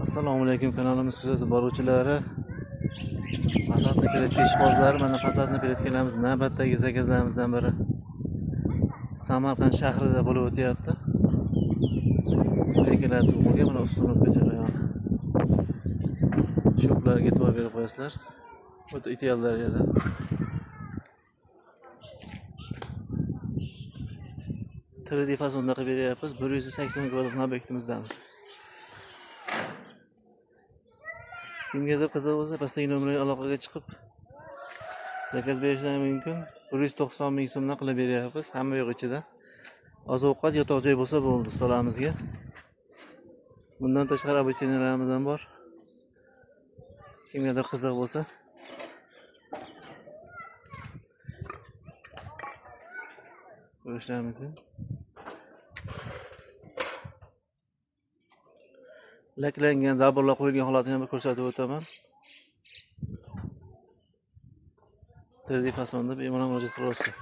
Assalomu alaykum kanalimiz kuzatib boruvchilari. Fasadni peretka ishqibozlari, mana fasadni peretkalarimiz navbatdagi zakazlarimizdan biri Samarqand shahrida bo'lib o'tyapti. Peretkalar to'qilgan, mana ustinovka jarayoni. Shoplarga e'tibor berib qo'yasizlar. O'ta ideal darajada. 3D fasonda qilib beryapmiz. 180 kvadrat obyektimizdamiz. Kimgadir qiziq bo'lsa, pastdagi nomerga aloqaga chiqib zakaz berishlari mumkin. 190 ming so'mdan qilib beryapmiz, hamma yo'q ichida. Oziq-ovqat, yotoq joy bo'lsa bo'ldi ustalarimizga. Bundan tashqari обучениyalarimiz ham bor. Kimgadir qiziq bo'lsa ko'rishlari mumkin. Laklangan daburlar qo'yilgan holatini ham ko'rsatib o'taman. 3D fasonda bemalol murojaat qila olasizlar.